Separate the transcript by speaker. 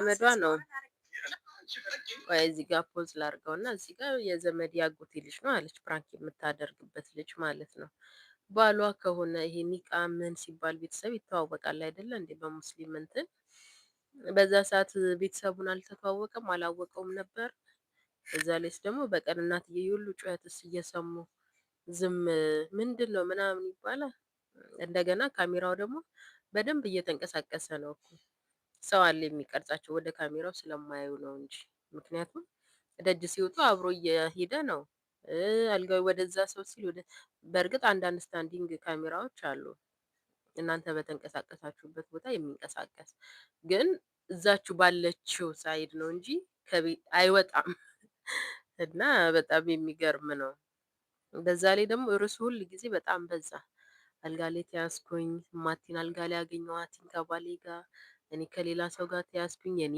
Speaker 1: ዘመዷ ነው። ወይ እዚህ ጋር pause ላድርገው እና እዚህ ጋር የዘመድ ያጎቴ ልጅ ነው አለች። Prank የምታደርግበት ልጅ ማለት ነው። ባሏ ከሆነ ይሄ ኒቃ ምን ሲባል ቤተሰብ ይተዋወቃል አይደለ እንዴ? በሙስሊም እንትን በዛ ሰዓት ቤተሰቡን አልተተዋወቀም፣ አላወቀውም ነበር። እዛ ላይስ ደግሞ በቀን እናትዬ የሁሉ ጩኸትስ እየሰሙ ዝም ምንድን ነው ምናምን ይባላል። እንደገና ካሜራው ደግሞ በደንብ እየተንቀሳቀሰ ነው እኮ፣ ሰው አለ የሚቀርጻቸው፣ ወደ ካሜራው ስለማያዩ ነው እንጂ። ምክንያቱም ደጅ ሲወጡ አብሮ እየሄደ ነው። አልጋው ወደዛ ሰው ሲል ወደ በእርግጥ አንዳንድ standing ካሜራዎች አሉ፣ እናንተ በተንቀሳቀሳችሁበት ቦታ የሚንቀሳቀስ፣ ግን እዛችሁ ባለችው side ነው እንጂ ከቤት አይወጣም። እና በጣም የሚገርም ነው። በዛ ላይ ደግሞ ርዕሱ ሁል ጊዜ በጣም በዛ። አልጋ ላይ ተያዝኩኝ፣ ማቲን አልጋ ላይ አገኘኋትኝ ከባሌ ጋር፣ እኔ ከሌላ ሰው ጋር ተያዝኩኝ፣ የኔ